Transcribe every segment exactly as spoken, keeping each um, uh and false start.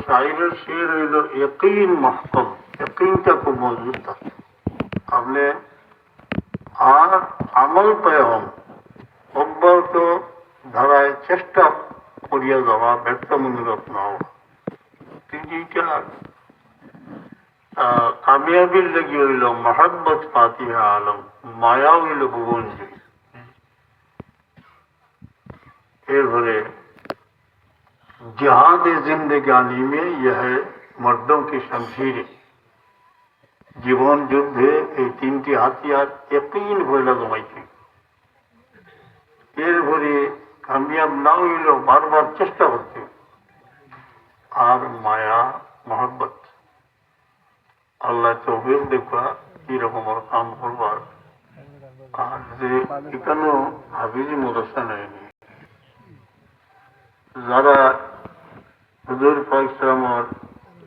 শায়রর শের অইলো, "ইয়াকিন মহকম", ইয়াকিনটা খুব মজবুত থাকে। আপনে আর আমল পেয়ে হন, অব্যাহত ধারায় চেষ্টা করিয়া যাওয়া, ব্যর্থ মনোরথ না হওয়া। তিনটা, আহ, কামিয়াবির লাগি অইলো মহব্বত ফাতিহা আলম, মায়া অইলো ভুবন জয়ী। এরপরে, "জিহাদে জিন্দেগানি মে ইয়ে হ্যায় মর্দোঁ কি শমশিরে।" জীবন যুদ্ধে এই তিনটি হাতিয়ার ইয়াকিন পয়লা জমাইতে। এরপরে কামিয়াব না অইলেও বারবার চেষ্টা করতে। আর মায়া, মহব্বত। আল্লাহ তৌফিক দেউক্কা ই রকমর কাম করবার। আর যে ইখানো হাফিজি মাদ্রাসা নায়নি, যারা হুজুর পাক সাল্লাল্লাহু আলাইহি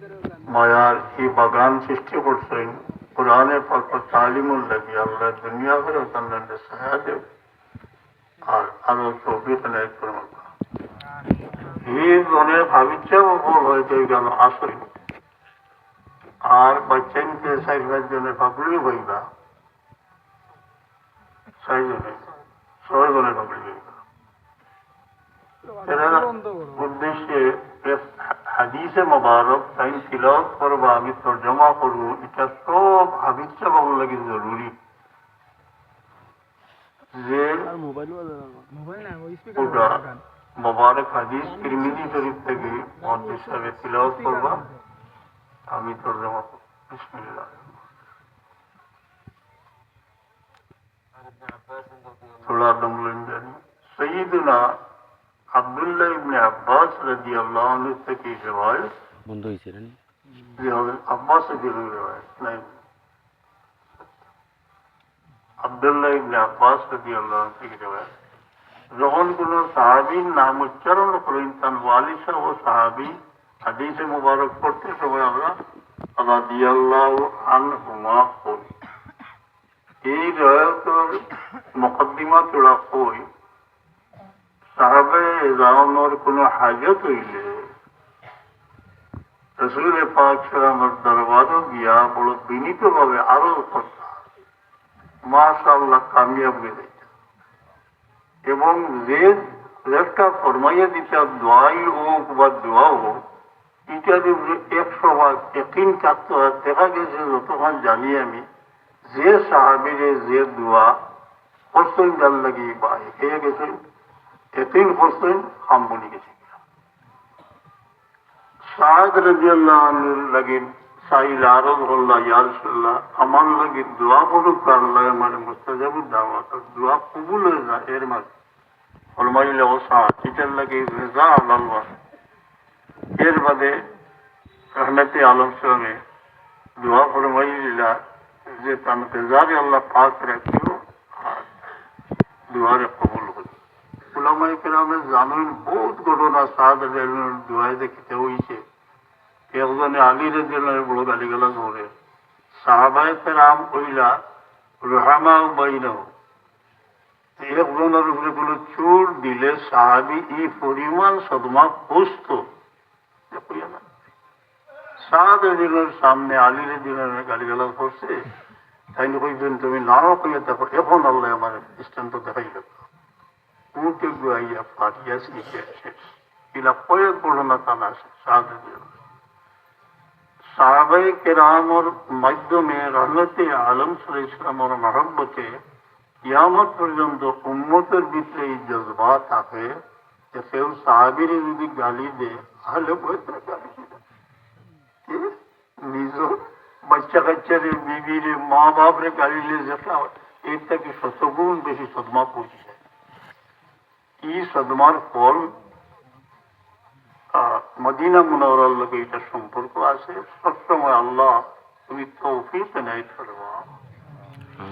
ওয়াসাল্লামর মায়ার ই বাগান সৃষ্টি করছইন, কোরআনে পাকর তালিমর লাগি, আল্লাহ দুনিয়া আখিরাত তানরে ছায়া দেউক। আর আরো তৌফিক এনায়েত করুক। ই জনে ভাবিচ্ছা বকল হয়তো ইখানো আসইন। আর বাচ্চাইনতে চাইর পাঁচ জনে পাগড়িও পাইবা। ছয় জনে, ছয় জনে পাগড়ি পাইবা। এরার উদ্দেশ্যে এক হাদিসে মোবারক তাইন তিলাওয়াত করবা, আমি তর্জমা করমু, ইটা সব হাদিস ছাবর লাগি জরুরি। যে আর মোবাইল বাজার না। মোবাইল না, ওই স্পিকার ওটা বাজার। মোবারক হাদিস তিরমিজি শরীফ থাকি মুহাদ্দিস সাহেবে তিলাওয়াত করবা, আমি তর্জমা করমু। বিসমিল্লাহ। থুড়া দম লইন জানি। সৈয়দুনা আব্দুল্লাহ ইবনে আব্বাস রাদিয়াল্লাহু আনহু থাকি রেওয়ায়েত। বন্ধ হইছে নি? জি, হযরত আব্বাস রাদিয়াল্লাহু আনহু রেওয়ায়েত। নাই। আব্দুল্লাহ ইবনে আব্বাস রাদিয়াল্লাহু আনহু থাকি রেওয়ায়েত। যখন কোনো সাহাবীর নাম উচ্চারণ করইন, তান ওয়ালিদ সাহেব ও সাহাবী, হাদিসে মুবারক পড়তে সময় আমরা রাদিয়াল্লাহু আনহুমা পড়ি। এই রেওয়ায়েতর মুকদ্দিমা থুড়া কই, সাহাবায়ে এজামর কোনো হাজত অইলে রাসূলে পাক সাল্লাল্লাহু আলাইহি ওয়াসাল্লামর দরবারো গিয়া বড় বিনীতভাবে আরজ করতা, মাশাআল্লাহ, কামিয়াব অই যাইতা। এবং যে লেখটা ফরমাইয়া দিতা, দোয়াই হোক বা দোয়া হোক, ইটার উপরে একশো ভাগ ইয়াকিন থাকতো। আর দেখা গেছে, যতক্ষণ জানি আমি, যে সাহাবীরে যে দোয়া করছইন, যার লাগি বা হেয়ে গেছইন, ইয়াকিন করছইন, কাম বনি গেছে। সাদ রাদিয়াল্লাহু আনহুর লাগি সাইল আরজ করলা, "ইয়া রাসূলুল্লাহ, আমার লাগি দোয়া করুক, আল্লাহ আমার মুস্তাজাবুদ দাওয়াত, দোয়া কবুল হয়ে যায়।" এর মাঝে ফরমাইলা, "ও সাদ, ইটার লাগি রেজা আল্লাহ।" এর বাদে রহমতে আলম সাহেবে দোয়া ফরমাইলা যে, "তান রেজারে আল্লাহ পাক রাখিও, আর দোয়ারে কবুল করি।" উলামায়ে কেরামে জানইন, বহুত ঘটনা সাদ রাদিয়াল্লাহু আনহুর দোয়ায় দেখিতে হইছে। একজনে আলী রাদিয়াল্লাহু আনহুরে বড় গালিগালাজ করে। সাহাবায়ে কেরাম অইলা রুহামা বাইনাহুম। একজনের উপরে কোনো চোট দিলে সাহাবী ই পরিমাণ সদমা পৌঁছতো। দেখো ইয়া না। সাদ রাদিয়াল্লাহু আনহুর সামনে আলী রাদিয়াল্লাহু আনহুরে গালিগালাজ করছে। তাইন কইছইন, "তুমি না কইয়া দেখো, এখন আল্লাহ আমার দৃষ্টান্ত দেখাইল।" উঠে গুয়াইয়া ফাটিয়া ছিঁড়িয়া শেষ। ইলা কয়েক ঘটনা তান আছে, সাদ রাদিয়াল্লাহু আনহু। সাহাবায়ে কেরামর মাধ্যমে রহমতে আলম সাল্লাল্লাহু আলাইহি ওয়াসাল্লামর মহব্বতে কিয়ামত পর্যন্ত উম্মতের ভিতরে এই জজবা থাকে যে কেউ সাহাবীরে যদি গালি দেয়, আহলে বয়তরে গালি দেয়। কি? নিজর বাচ্চা কাচ্চারে, বিবিরে, মা বাপরে গালি দিলে যেটা হয়, এর থেকে শতগুণ বেশি সদমা পৌঁছে যায়। ই সদমার ফল, আহ, মদিনা মুনাওয়ারার লগে এটা সম্পর্ক আছে। সবসময় আল্লাহ তুমি তৌফিক এনায়েত করবা।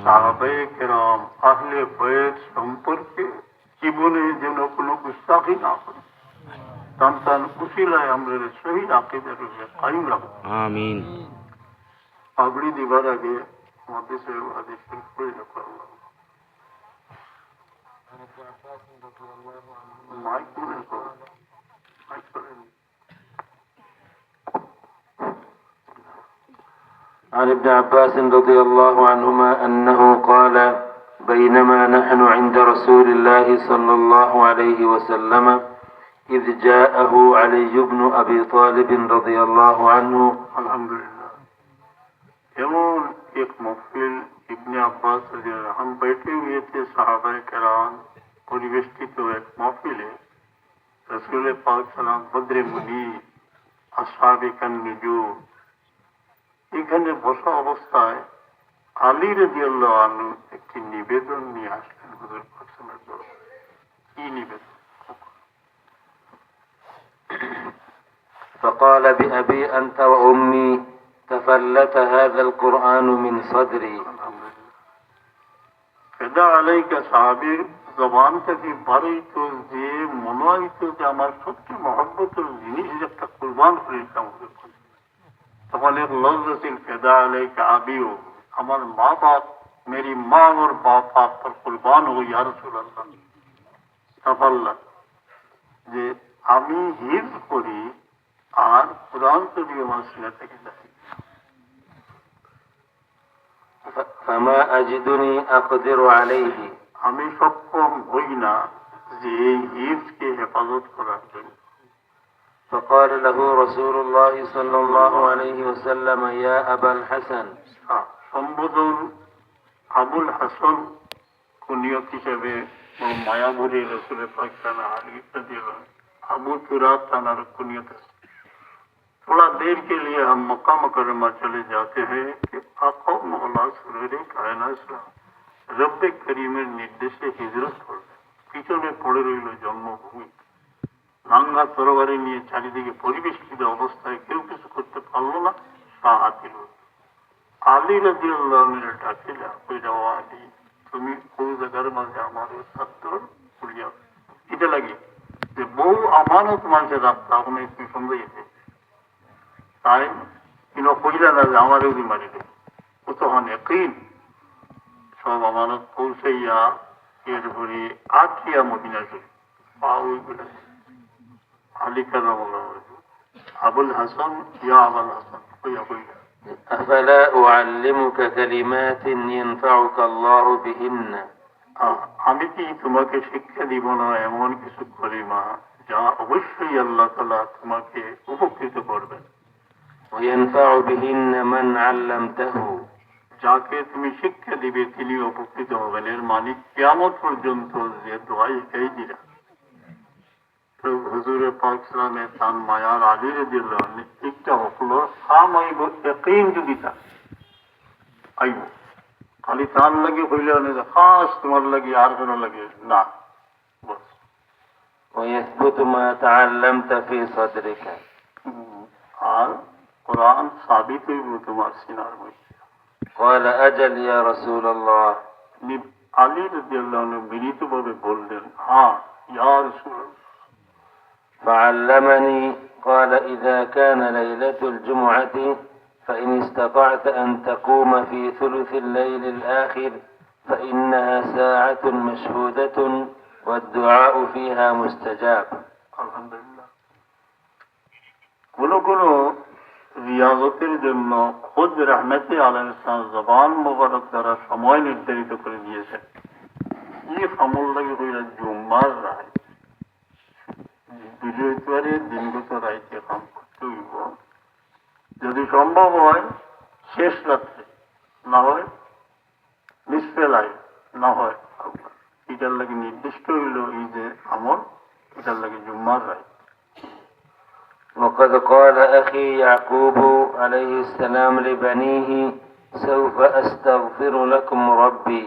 সাহাবায়ে কেরাম, আহলে বায়ত সম্পর্কে জীবনে যেন কোনো গুস্তাখি না করে। তান তান উসিলায় আমরা সহি আকিদার উপরে কায়েম রাখবো। আমিন। পাগড়ি দিবার আগে আমাদের সে হাদিস শরীফ পড়ে দেখো। মাইক মনে করো। মাইক করে। عن ابن عباس رضي الله عنهما أنه قال: بينما نحن عند رسول الله صلى الله عليه وسلم إذ جاءه علي بن أبي طالب رضي الله عنه. الحمد لله. এমন এক মহফিল, ইবনে আব্বাস রাদিয়াল্লাহু আনহু, बैठे हुए थे সাহাবায়ে কেরাম, পরিবেষ্টিত এক মহফিলে রসুল পাক সাল্লাল্লাহু আলাইহি ওয়াসাল্লাম, বদরে মুনির, আসহাবে কান নুজুম, এখানে বসা অবস্থায় আলী রাদিয়াল্লাহু আনহু একটি নিবেদন নিয়ে আসলেন হুজুর পাক সাল্লাল্লাহু আলাইহি ওয়াসাল্লামের দরবারে। কি নিবেদন? فقال: بأبي أنت وأمي تفلت هذا القرآن من صدري. ফেদা আলাইকা সাহাবীর জবান থেকে বারইতো যে মনে হইতো যে আমার সবচেয়ে মহব্বতের জিনিস একটা কুরবান করে দিতাম। তখন এক লফজ আছিল, ফেদা আলাইকা আবি ও, আমার মা বাপ, মেরি মা অর বাপ আপ পর কুরবান হো ইয়া রাসূলুল্লাহ। তাফাল্লা, যে আমি হিফজ করি আর কোরআন শরীফ আমার সিনা থেকে যায়। ف-، فما أجدني أقدر عليه. আমি সক্ষম হই না যে এই হিফজকে হেফাজত করার জন্য। فقال له رسول الله صلى الله عليه وسلم: يا أبا الحسن. হ্যাঁ, সম্বোধন আবুল হাসান, কুনিয়ত হিসেবে বড় মায়া ভরে রসুল পাক তাআলা আলী রাদিয়াল্লাহু আনহু, আবু তুরাব তানার কুনিয়ত আছে। थोड़ा देर के लिए हम मक्का मुकरमा चले जाते हैं कि आका मौला सुररे कायनात रब्बे করিমের নির্দেশে হিজরত করলেন। পিছনে পড়ে রইল জন্মভূমি। নাঙ্গা তরবারি নিয়ে চারিদিকে পরিবেষ্টিত অবস্থায় কেউ কিছু করতে পারল না, শাহ আতিল। আলী রাদিয়াল্লাহু আনহুর ডাকে যা, কই যাও আলী, তুমি কোন জায়গার মাঝে আমার ছাত্র বলিয়া। এটা লাগে যে বহু আমানত মানুষের রাস্তা, আপনি একটু সন্দেহ আছে। তাই কিনা কইলা না যে আমারও বিমারি দেয়। ও তখন একই সব আমানত পৌঁছাইয়া এরপরে আকিয়া মদিনা শরীফ। পা ওই বলে আলী কারামাল্লাহু ওয়াজহু, আবুল হাসান, ইয়া আবুল হাসান, কইয়া কইয়া। أفلا أعلمك كلمات ينفعك الله بهن. আ-, আমি কি তোমাকে শিক্ষা দিব না এমন কিছু কলিমা, যা অবশ্যই আল্লাহ তাআলা তোমাকে উপকৃত করবেন? وينفع بهن من علمته. যাকে তুমি শিক্ষা দিবে, তিনি উপকৃত হবেন। এর মানে কিয়ামত পর্যন্ত যে দোয়া শিখাই দিলা। তো হুজুরে পাক সাল্লামে তান মায়ার আলী রাদিয়াল্লাহু আনহু একটা হকল কাম অইব, ইয়াকিন যদি তা আইব। খালি তার লাগি হইলে না যে খাস তোমার লাগি আর কোনো লাগি না। বস। ويثبت ما تعلمت في صدرك. হুম, আর কোরআন সাবিত হইব তোমার সিনার মধ্যে। قال: أجل يا رسول الله. নি-, আলী রাদিয়াল্লাহু আনহু বিনীতভাবে বললেন, হ্যাঁ, ইয়া রাসূলুল্লাহ। فعلمني، قال: إذا كان ليلة الجمعة فإن استطعت أن تقوم في ثلث الليل الآخر فإنها ساعة مشهودة والدعاء فيها مستجاب. আলহামদুলিল্লাহ। কোন কোন রিয়াজতের জন্য খুদ রহমতে আলামিন জবান মোবারক দ্বারা সময় নির্ধারিত করে দিয়েছেন। এই আমল লাগি কইরা জুম্মার রাইত, বৃহস্পতিবারে দিনগত রাইতে কাম করতে হইব। যদি সম্ভব হয় শেষ রাত্রে, না হয় নিসফে লাইল, না হয়। এটার লাগি নির্দিষ্ট হইল এই যে আমল, এটার লাগি জুম্মার রাইত। وقد قال أخي يعقوب عليه السلام لبنيه: سوف أستغفر لكم ربي.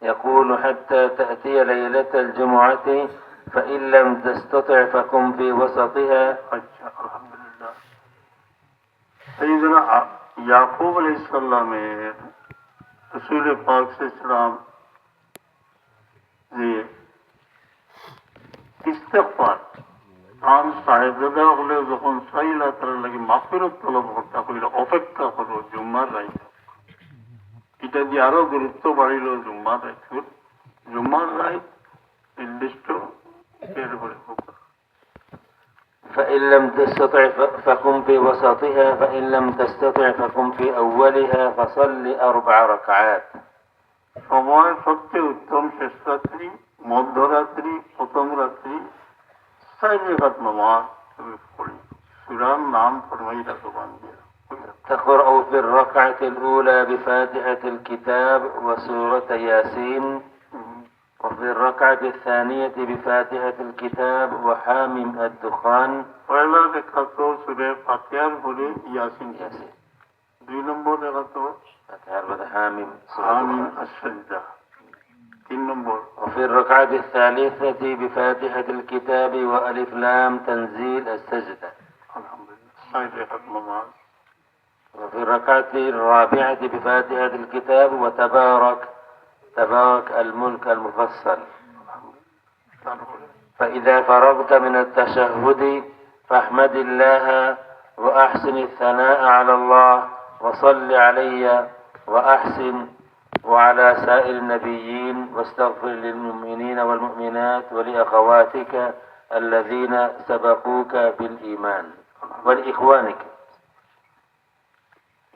يقول: حتى تأتي ليلة الجمعة، فإن لم تستطع فقم في وسطها. আচ্ছা, আলহামদুলিল্লাহ। সাইয়েদনা আ-, ইয়াকুব আলাইহিস সালামের রসুল পাক সাল্লাল্লাহু আলাইহি ওয়াসাল্লাম যে ইস্তেগফার, তান সাহেবজাদা হকলে যখন চাইলা তার লাগি মাগফিরাত তলব করতা কইলা, অপেক্ষা করো জুম্মার রাইত। এটা দিয়ে আরো গুরুত্ব বাড়িল জুম্মার রাইত। জুম্মার রাইত নির্দিষ্ট এর উপরে ফোকাস। فإن لم تستطع ف-، فقم في وسطها، فإن لم تستطع فقم في أولها، فصل أربع ركعات. সময় সবচেয়ে উত্তম শেষ রাত্রি, মধ্যরাত্রি, প্রথম রাত্রি, চাইর রাকাত নামাজ তুমি পড়ি। সূরার নাম ফরমাই রাখো বান্দিয়া। تقرأ في الركعة الأولى بفاتحة الكتاب وسورة ياسين، وفي الركعة الثانية بفاتحة الكتاب وحاميم الدخان. পয়লা রাকাত সূরা ফাতিহার পরে ইয়াসিন। ইয়াসিন। দুই নম্বর রাকাত ফাতিহার বাদে হামিম, সূরা হামিম দুখান। আস-সাজদা। তিন নম্বর। وفي الركعة الثالثة بفاتحة الكتاب وألف لام تنزيل السجدة. আলহামদুলিল্লাহ। চাইর রাকাত নামাজ। وفي الركعة الرابعة بفاتحة الكتاب وتبارك، تبارك الملك المفصل. তারপরে। فإذا فرغت من التشهد فاحمد الله وأحسن الثناء على الله وصل علي وأحسن وعلى سائر النبيين واستغفر للمؤمنين والمؤمنات ولأخواتك الذين سبقوك بالإيمان ولإخوانك.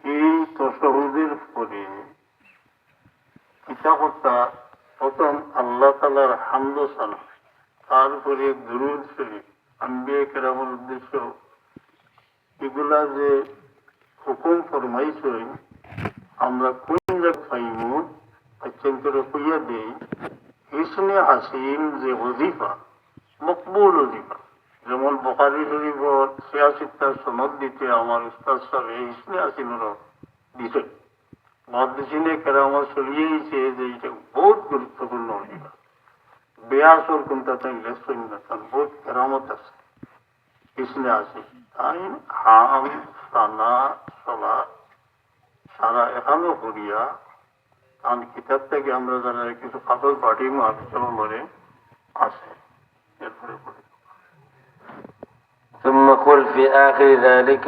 এই তশাহুদের পরে কিতা করতা? প্রথম আল্লাহ তাআলার হামদ ও সানা, তারপরে দুরূদ শরীফ, আম্বিয়া কেরামের উদ্দেশ্য, এগুলা যে হুকুম ফরমাইছইন, আমরা কোন জায়গায় পাইমু, অত্যন্ত কইয়া দেই, হিসনে হাসিন যে ওজিফা, মকবুল ওজিফা, যেমন বুখারী শরীফর সিয়াসিত্তার সনদ দিতে আমার উস্তাদ সাহেব এই হিসনে হাসিনর দিছইন। মুহাদ্দিসিনে কেরামত চলিয়ে আইছে যে এটা বহুত গুরুত্বপূর্ণ ওজিফা। বেয়াসর কোনটা তাই লেখছইন না, তার বহুত কেরামত আছে। হিসনে হাসিন, তাই হাম, সানা, সালাত, সারা এখানো করিয়া, কারণ কিতাব থেকে আমরা যারা কিছু কাগজ পাঠিয়ে আলোচনা করে আছে। এরপরে পড়ি। ثم قل في آخر ذلك: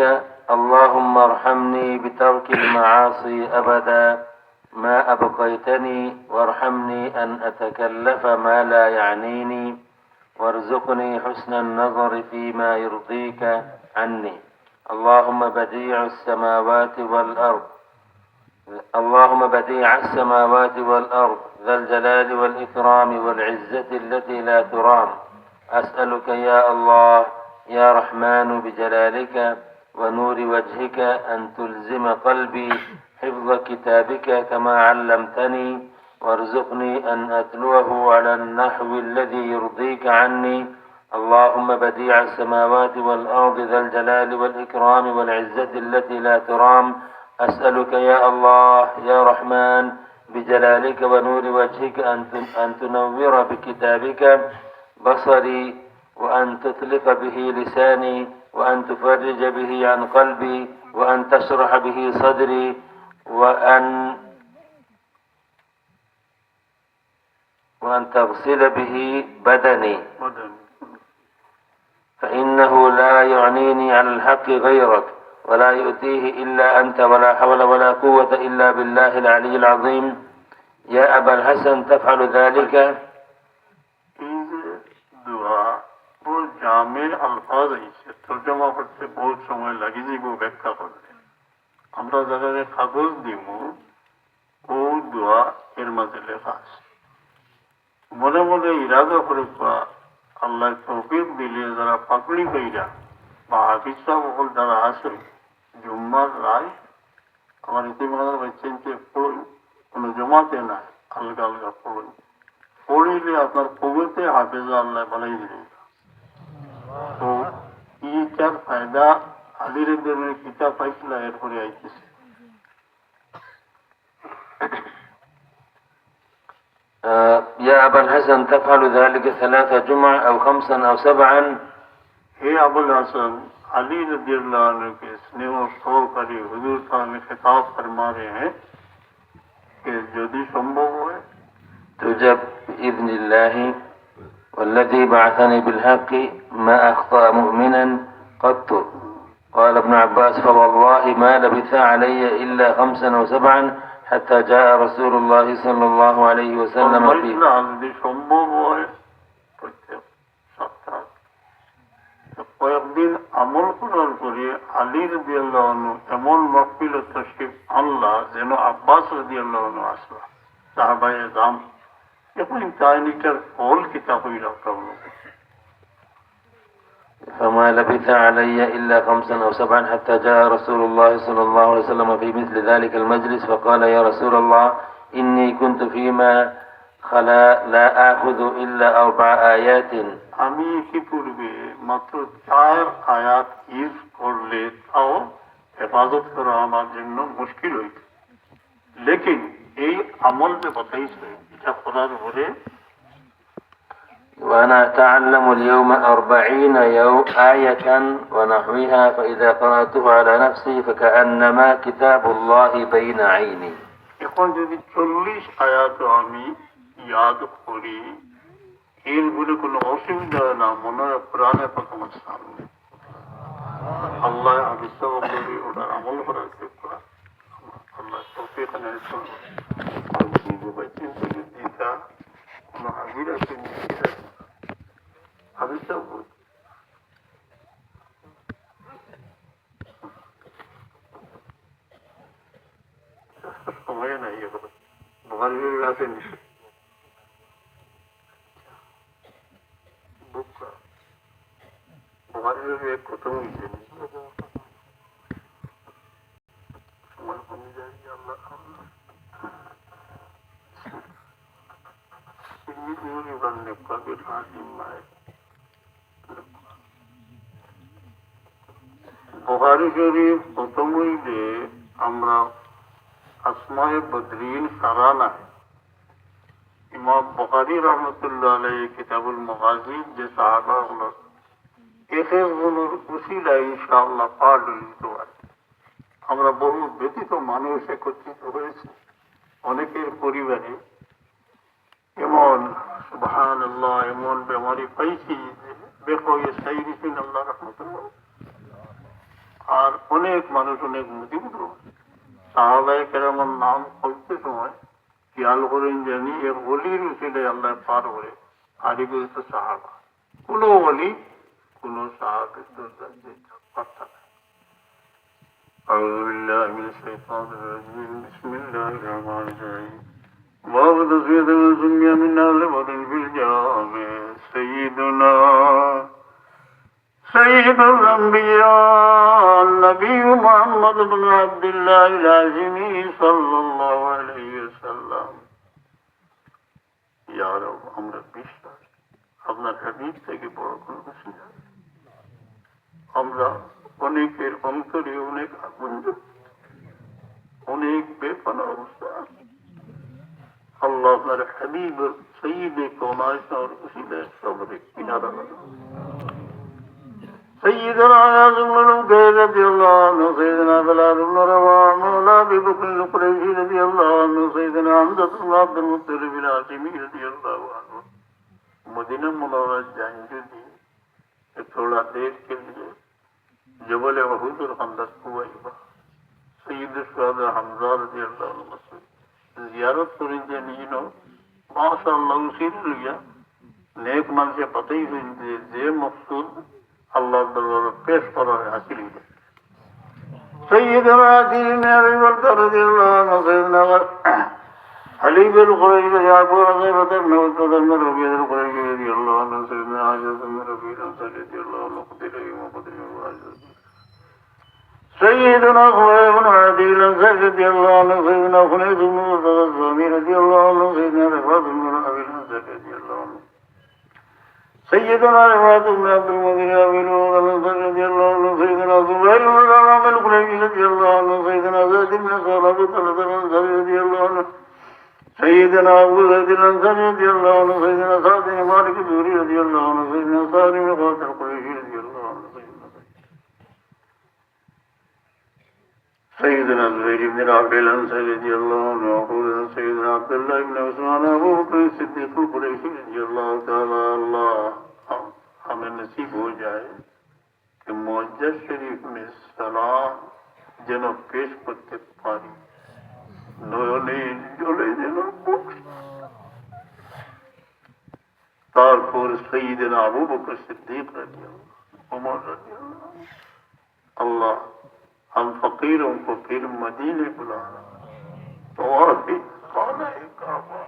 اللهم ارحمني بترك المعاصي أبدا ما أبقيتني، وارحمني أن أتكلف ما لا يعنيني، وارزقني حسن النظر فيما يرضيك عني. اللهم بديع السماوات والأرض، اللهم بديع السماوات والأرض، ذا الجلال والإكرام والعزة التي لا ترام، أسألك يا الله، يا رحمن، بجلالك ونور وجهك أن تلزم قلبي حفظ كتابك كما علمتني، وارزقني أن أتلوه على النحو الذي يرضيك عني. اللهم بديع السماوات والأرض ذا الجلال والإكرام والعزة التي لا ترام، أسألك يا الله يا رحمن بجلالك ونور وجهك أن تن-، أن تنور بكتابك بصري، وأن تطلق به لساني، وأن تفرج به عن قلبي، وأن تشرح به صدري، وأن وأن تغسل به بدني، بدني. فإنه لا يعنيني على الحق غيرك، ولا يؤتيه إلا أنت، ولا حول ولا قوة إلا بالله العلي العظيم. يا أبا الحسن، تفعل ذلك؟ এই যে দোয়া, বহুত জামে আলফাজ আইছে, তর্জমা করতে বহুত সময় লাগি যাইব ব্যাখ্যা করতে। আমরা যারারে কাগজ দিমু, ও দোয়া এর মাঝে লেখা আছে। মনে মনে ইরাদা করে বা আল্লাহ তৌফিক দিলে যারা পাগড়ি পাইরা বা হাফিজ সাহেব অকল যারা আছে, জুম্মার রায় আমার ইতিমখানার বাচ্চাইনতে পড়ই, কোনো জমাতে নাই, আলগা আলগা পড়ই। পড়িলে আপনার কবুতে হাফেজা আল্লাহ বানাই দিবে। তো ইটার ফায়দা আলী রেদের কিতাব পাইছিলা, এরপরে আইতেছে। آه، يا أبا الحسن، تفعل ذلك ثلاث جمع أو خمسا أو سبعا؟ হে আবুল হাসান, আলী রাদিয়াল্লাহু আনহুকে স্নেহ সহকারে হুজুর সামনে খেতাব ফরমা রে হ্যাঁ, যে যদি সম্ভব হয়। تجب بإذن الله والذي بعثني بالحق ما أخطأ مؤمنا قط. قال ابن عباس: فوالله ما لبث علي إلا خمسا أو سبعا حتى جاء رسول الله صلى الله عليه وسلم في. যদি সম্ভব হয়, প্রত্যেক সপ্তাহ, তো কয়েকদিন পরে আলী রাদিয়াল্লাহু আনহু এমন মাহফিলে তশরিফ আনলা, যেন আব্বাস রাদিয়াল্লাহু আনহু আসলা, সাহাবায়ে এজাম। এখন এই কাহিনীটার ফল কিতা হইল আপনার মধ্যে? فما لبث علي إلا خمسا أو سبعا حتى جاء رسول الله صلى الله عليه وسلم في مثل ذلك المجلس فقال: يا رسول الله، إني كنت فيما خلا لا آخذ إلا أربع آيات. আমি ইতিপূর্বে মাত্র চার আয়াত হিফজ করলে তাও হেফাজত করা আমার জন্য মুশকিল হইত। লেকিন এই আমল যে বাতাইছে, এটা করার পরে وأنا أتعلم اليوم أربعين يو-، آية ونحوها، فإذا قرأتها على نفسي فكأنما كتاب الله بين عيني. এখন যদি চল্লিশ আয়াত আমি ইয়াদ করি, এর ফলে কোনো অসুবিধা হয় না, মনে হয় কোরআনে পাক আমার সামনে। আল্লাহ হাফিজ সাহেব বলি, ওটার আমল করার চেষ্টা। আল্লাহ তৌফিক দান করুন। আর বুঝে ভাই চিন্তা যদি এটা কোনো হাজির আছে, নিজে আছে। হাফিজ সাহেব বলি। সময় নাই এখন। বুখারী শরীফ আছে নিশ্চয়। বুখারী শরীফ এক খতম হইছে। সময় কমে যায়, আল্লাহ। সিরিজ ইবনে নেকাবির হাকিম নাই। বুখারী শরীফ খতম হইলে আমরা আসমায়ে বদরিন কারা নাই। ইমাম বুখারী রহমতুল্লাহ আলাইহি কিতাবুল মাগাজির যে সাহাবা হলো, এক একজনের উসিলা ইনশাআল্লাহ পাঠ হইতে পারে। আমরা বহু ব্যথিত মানুষ একত্রিত হয়েছি, অনেকের পরিবারে এমন, সুবহানাল্লাহ, এমন বেমারি পাইছি যে বেকা হইয়া চাই দিছেন আল্লাহ রহমতুল্লাহ। আর অনেক মানুষ অনেক মুজিব সাহাবায়ে কেরামের নাম করতে সময় খেয়াল করেন জানি এক ওলির উসিলায় আল্লাহ পার করে, আর এগুলো তো সাহাবা। কোনো ওলি, কোনো সাহাবীর দরজা যেতে পারত না। أعوذ بالله من الشيطان الرجيم. بسم الله الرحمن الرحيم. وقد سيدنا سمي من أهل بدر في الجامع سيدنا سيد الأنبياء النبي محمد بن عبد الله الهاشمي صلى الله عليه وسلم. ইয়া রব, আমরা বিশ্বাস, আপনার হাবিব থেকে বড় কোনো কিছু নাই। আমরা অনেকের অন্তরে অনেক আগুন জ্বলছে, অনেক বেপনা অবস্থা আছে। আল্লাহ আপনার হাবিব সৈয়দে কওনাইনর উসিলায় সবরে কিনারা বানাও। سيدنا عياض بن الحجير رضي الله عنه، سيدنا بلال بن رباح مولى أبي بكر القرشي رضي الله عنه، سيدنا حمزة بن عبد المطلب الهاشمي رضي الله عنه। মদিনা মুনাওয়ারাত যাইন যদি, এ থোড়া দের কে লিয়ে জবলে উহুদর খান্দাক কুবাইবা, সৈয়দে শুহাদা হামজা রাদিয়াল্লাহু আনহু জিয়ারত করি যে নিজে, মাশাআল্লাহ, উসিলা লইয়া নেক মানুষে বাতাইছইন যে, যে মকসুদ আল্লাহর দরবারে পেশ করা হয়, হাসিল হয়ে যায়। سيدنا عقيل بن أبي طلحة رضي الله عنه، سيدنا علي بن القرشي، أبو حذيفة بن عتبة بن ربيعة القرشي رضي الله عنه، سيدنا حارثة بن ربيعة الأنصاري رضي الله عنه، قتل يوم بدر وهو شهيد. سيدنا خبيب بن عدي الأنصاري رضي الله عنه، سيدنا حنيف بن مرتضى السهمي رضي الله عنه، سيدنا رفاعة بن رافع الأنصاري رضي الله عنه، سيدنا رفاعة بن عبد المطلب أبي لبابة الأنصاري رضي الله عنه، سيدنا زبير بن العوام القرشي رضي الله عنه، سيدنا زيد بن ثعلبة الأنصاري رضي الله عنه، سيدنا أبو زيد الأنصاري رضي الله عنه، سيدنا سعد بن مالك الزهري رضي الله عنه، سيدنا سعد بن وقاص القرشي رضي الله عنه، سيدنا سيدنا زبير بن رافع الأنصاري رضي الله عنه، وقال سيدنا عبد الله بن عثمان أبو بكر الصديق القرشي رضي الله تعالى عنه। ہمیں نصیب ہو جائے کہ معجز شریف میں سلام যেন পেশ করতে পারি, নয়নে জলে যেন বুক। তারপর সৈয়দনা আবু বকর সিদ্দিক রাদিয়াল্লাহু আনহু, ওমর রাদিয়াল্লাহু আনহু, हम फकीर हूँ, फकीर मदीने बुलाना। तवाफ़ खाना काबा।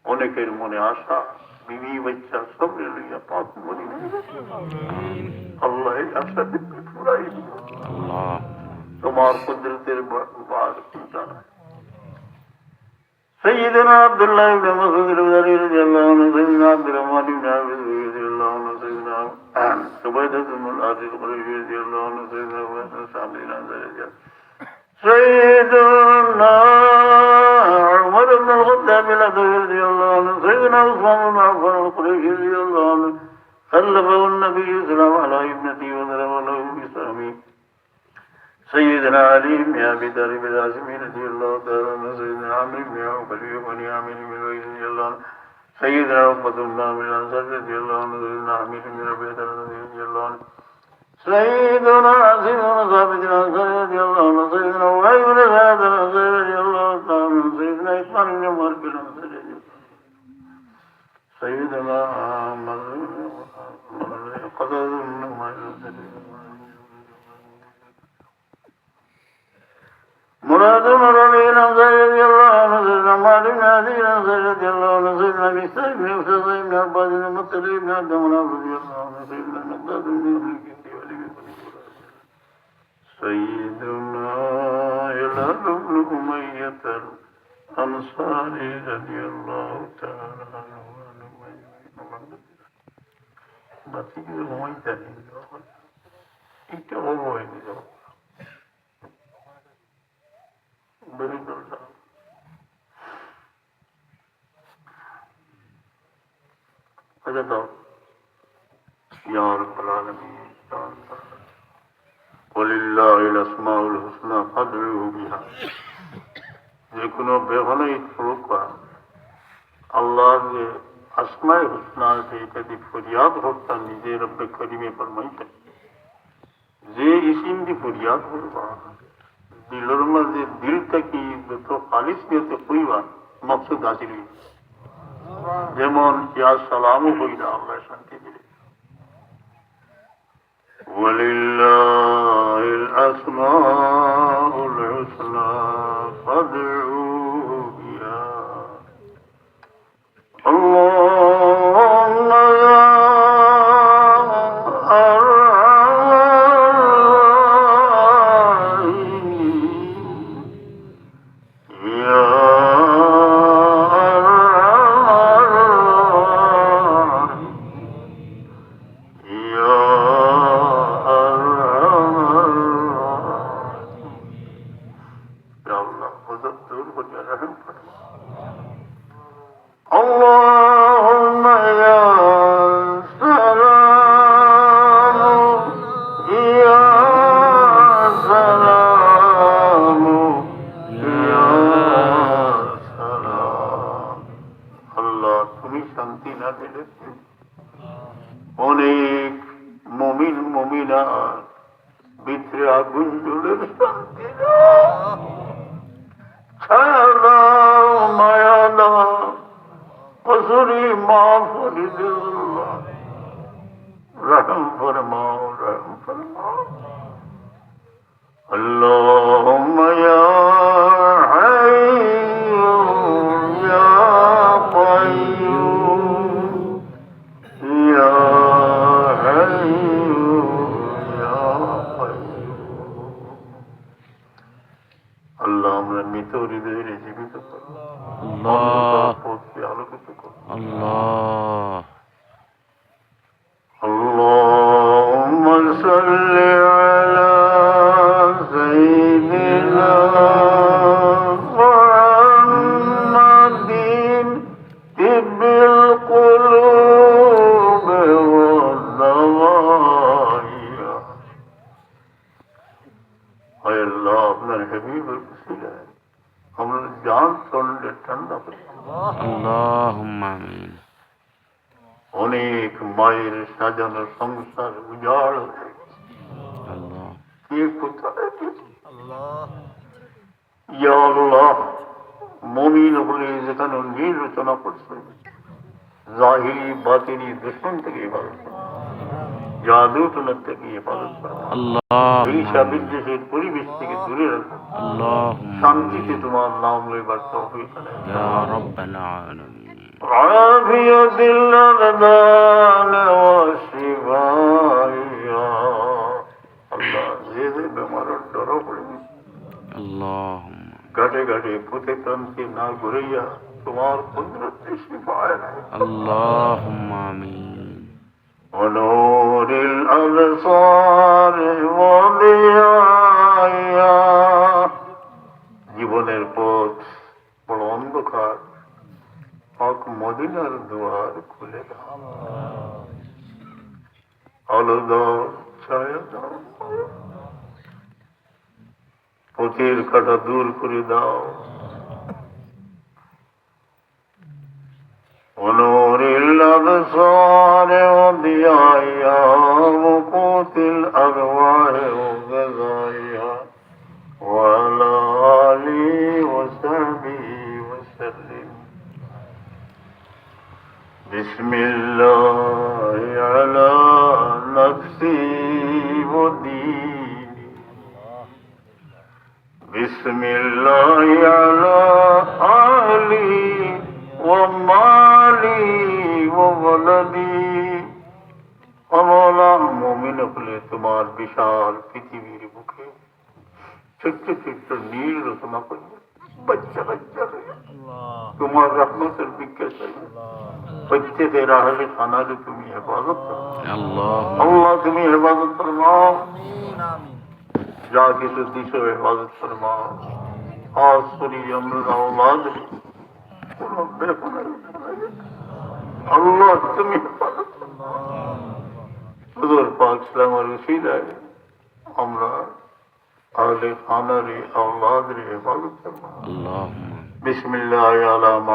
অনেকের মনে আশা, বিবি বাচ্চা সবরে লইয়া পাক মদিনা। আল্লাহ এই আশা দিকে ফুরাই দিও। আল্লাহ। তোমার কুদরতের বা-, বার চিন্তা নাই। سيدنا عبد الله بن مسعود الأنصاري رضي الله عنه، سيدنا عبد الرحمن بن عوف رضي الله عنه، سيدنا عبيدة بن الحارث القرشي رضي الله عنه، سيدنا عبادة بن سعد الأنصاري رضي الله عنه، سيدنا عمر بن الخطاب العدوي رضي الله عنه، سيدنا عثمان بن عفان القرشي رضي الله عنه، خلفه النبي صلى الله عليه وسلم على ابنته وضرب له بسهمه. سيدنا علي بن أبي طالب الهاشمي رضي الله تعالى عنه، سيدنا عمرو بن عوف خليفة بني عامر بن لؤي رضي الله عنه، سيدنا عقبة بن عامر الأنصاري رضي الله عنه، سيدنا عامر بن ربيعة الأسلمي رضي الله عنه، سيدنا عاصم بن ثابت الأنصاري رضي الله عنه، سيدنا أبي بن سعد الأنصاري رضي الله تعالى عنه، سيدنا عثمان بن عمر بن الأنصاري رضي الله عنه. سيدنا محمد قتادة بن نعمان، مراد بن ربيع الأنصاري رضي الله عنه، سيدنا عمار بن ياسر الأنصاري رضي الله عنه، سيدنا مقداد بن يسار بن عباس بن المطلب بن عبد مناف رضي الله عنه، سيدنا مقداد بن عمرو بن سيدنا هلال بن أمية الأنصاري رضي الله تعالى عنه وعنهم أجمعين. বাতি যদি ঘুমাই থাকি, এটা বলবো হয়নি। বেরিয়ে চলে যাও। আচ্ছা, দাও। ইয়া রাব্বাল আলামিন, ইয়া রাব্বাল আলামিন। ওয়ালিল্লাহিল আসমাউল হুসনা ফাদউহু বিহা। যে কোনো বেহনাই করুক, আল্লাহর যে আসমায়ে হুসনা আছে, এটা দিয়ে ফরিয়াদ করতাম, নিজে রব্বে করিমে ফরমাইছেন। যে ইসিম দি ফরিয়াদ করবা, দিলর মাঝে দিল থাকি যত খালিস নিয়তে কইবা, মকসুদ হাসিল অইবো। যেমন ইয়া সালামও কইলা, আল্লাহ শান্তি দিলে। ولله الأسماء الحسنى فادعوه بها. اللهم يا أرحم الراحمين، يا أرحم الراحمين، يا أرحم الراحمين. يا الله، গজব দূর করিয়া রহম করো। اللهم يا سلام، يا سلام، يا سلام। আল্লাহ, তুমি শান্তি না দিলে অনেক মুমিন মুমিনাত ভিতরে আগুন জ্বলের, শান্তি দাও, ছায়া দাও, মায়া দাও, কসুরি মাফ করি দেও আল্লাহ। রহম ফরমাও, রহম ফরমাও। اللهم يا حي يا قيوم، يا حي يا قيوم। আল্লাহ, আমরা মৃত হৃদয়রে জীবিত করো। আল্লাহ। অন্ধকার পথকে আলোকিত করো। আল্লাহ। اللهم صل على سيدنا محمد طب القلوب ودوائها। আয় আল্লাহ, আপনার হাবিবের উসিলায় আমরা জান তরলে ঠান্ডা করি। আল্লাহুম্মা আমিন। অনেক মায়ের সাজানো সংসার উজাড় হয়ে গেছে। আল্লাহ। কে কোথায় গেছে? আল্লাহ। ইয়া আল্লাহ, মুমিন হলে যেখানে নীল রচনা করছে, জাহিরি বাতিনি দুশমন থেকে হেফাজত করো। জাদু টোনা থেকে হেফাজত করো। আল্লাহুম্মা আমিন। হিংসা বিদ্বেষের পরিবেশ থেকে দূরে রাখো। আল্লাহুম্মা আমিন। শান্তিতে তোমার নাম লইবার তৌফিক দাও। ইয়া রাব্বাল আলামিন। وعافية الأبدان وشفائها. আল্লাহ, যে যে বেমারর ডর পড়ে গেছে, আল্লাহুম্মা। ঘাটে ঘাটে পথে প্রান্তে না ঘুরাইয়া তোমার কুদরতে শিফা এনে আল্লাহুম্মা আমিন। ونور الأبصار وضيائها. জীবনের পথ বড় অন্ধকার, পাক মদিনার দুয়ার খুলে দাও। আলো দাও, ছায়া দাও, পথের কাঁটা দূর করে দাও। ونور الأبصار وضيائها وقوت الأرواح وغذائها وعلى آله وصحبه وسلم. بسم الله على نفسي وديني. بسم الله على أهلي ومالي وولدي. ও মওলা, মুমিন অকলে তোমার বিশাল পৃথিবীর বুকে ছোট্ট ছোট্ট নীড় রচনা করিয়া বাচ্চা বাচ্চা লইয়া তোমার রহমতের ভিক্ষা চাই। প্রত্যেকের আহলে খানারে তুমি হেফাজত করো। আল্লাহ। আল্লাহ, তুমি হেফাজত ফরমাও। যা কিছু দিছো হেফাজত ফরমাও। খাস করি আমরা আওলাদ কোনো বেগুনাহ আল্লাহ তুমি হেফাজত ফরমাও। হুজুর পাক সাল্লাল্লাহু আলাইহি ওয়াসাল্লামের উসিলায় আমরা আহলে খানারে, আওলাদরে হেফাজত ফরমাও। আল্লাহুম্মা। বিসমিল্লাহি আলা মা